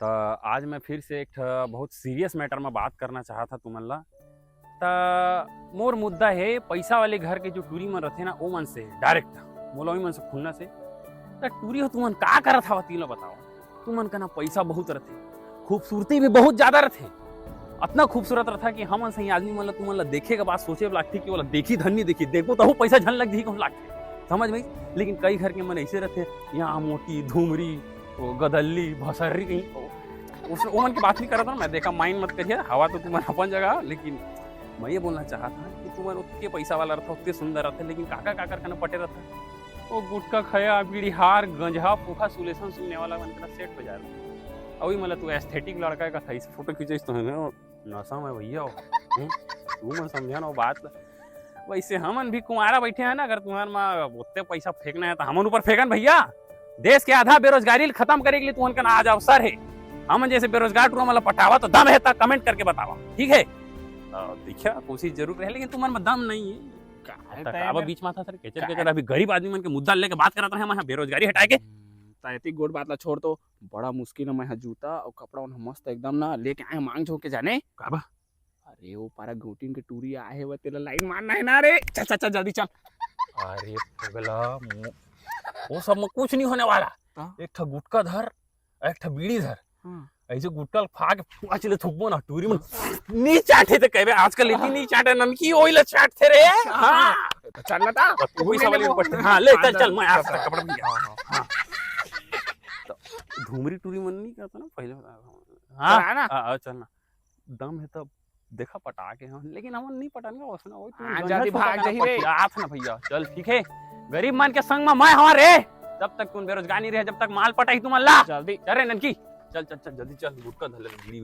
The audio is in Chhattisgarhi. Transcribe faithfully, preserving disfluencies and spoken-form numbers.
त आज मैं फिर से एक ठा बहुत सीरियस मैटर में बात करना चाहत हा तुमन ला। त मोर मुद्दा हे, पैसा वाले घर के जो टूरी मन रथे ना, ओ मन से डायरेक्ट मोला ओही मन से खुन्ना से। त टूरी हो, तुमन का करत हवा, तीन ला बताओ। तुमन का ना पैसा बहुत रथे, खूबसूरती भी बहुत ज्यादा रथे, अतना खूबसूरत रथा कि हमन सही आदमी मन ला तुमन ला देखे के बाद सोचे ला लागथे कि ओला देखी धन नहीं देखी, देखो तहु पैसा झन लग जही कहूं लागथे, समझ में। लेकिन कई घर के मन ऐसे रथे, यहाँ मोटी धूमरी, ओ गदल्ली, भसर्री कहीं, ओ, उस, ओमन की बात नहीं करत हूँ मैं, देखा, माइंड मत करिए, हवा तो तुमन अपन जगह, लेकिन मैं ये बोलना चाहत हूँ कि तुमन ओतके पैसा वाला रथा, ओतके सुंदर रथे, लेकिन काका काकर कना पटे रथा, वो गुटखा खया, बीड़ी हार, गंजहा, फूफा, सुलेसन सुनने वाला मन करा सेट हो जाए। अभी मतलब तू एस्थेटिक लड़का का था, इस फोटो खींचे तो है ना, नशा में भैया हो। हम्म? तू मन समझा ना वो बात ला। वैसे हमन भी कुंवारा बैठे हैं ना, अगर तुम्हार मा ओतके पैसा फेंकना है तो हमन ऊपर फेंकन भैया। देश के आधा बेरोजगारी ल खत्म करे के लिए तुमन कना आज अवसर है। हमन जैसे बेरोजगार टूरा मन ला पटावा तो दम है त कमेंट करके बतावा, ठीक है? अ, देखिया, कोशिश जरूर रहे, लेकिन तुमन में दम नहीं है। का तक तय अब में बीच में था सर, केचर का केचर, अभी गरीब आदमी मन के मुद्दा लेके बात करत रहे, हम यहाँ बेरोजगारी हटाए के। हम्म, त एती गोट बात ला छोड़ तो, बड़ा मुश्किल में मैं जूता और कपड़ा उन मस्त एकदम ना लेके आए, मांग झोंक के जाने। का बा? अरे वो पारा गौटिन के टूरी आए हे, वो तेला लाइन मारना है ना रे। चल चल चल जल्दी चल। अरे पगला, मु-, वो सब में कुछ नहीं होने वाला। हाँ? एक ठा गुटखा धर, एक ठा बीड़ी धर। हाँ। ऐसे गुटखा ल फाड़ के फुआ चले थूकबो ना, टूरी मन नी चाटे त कहबे, आजकल इतनी नी चाटे, ननकी ओइला चाटथे रे। हाँ। तो चल ना ता। तो कोई सवाल नहीं पूछते। हाँ, ले, चल, चल, मैं आज तक कपड़ा भी हाँ, हाँ। हाँ। तो धूमरी टूरी मन नहीं करता ना पहले। हाँ, हाँ, ना? हाँ, हाँ, चल ना। दम है तब देखा पटा के हम, लेकिन हमन नहीं पटान का, वसना वही तू हाँ, गंजा जल्दी छूटा भाग का ना जाही रे। पटियात ना भैया। चल, ठीक है, गरीब मन के संग में मैं हवा रे। जब तक तुम बेरोजगार नहीं रहे, जब तक माल पटाई तुमन ला। जल्दी। चल रे ननकी, चल, चल, चल, जल्दी चल, गुटखा धर ले, बीड़ी।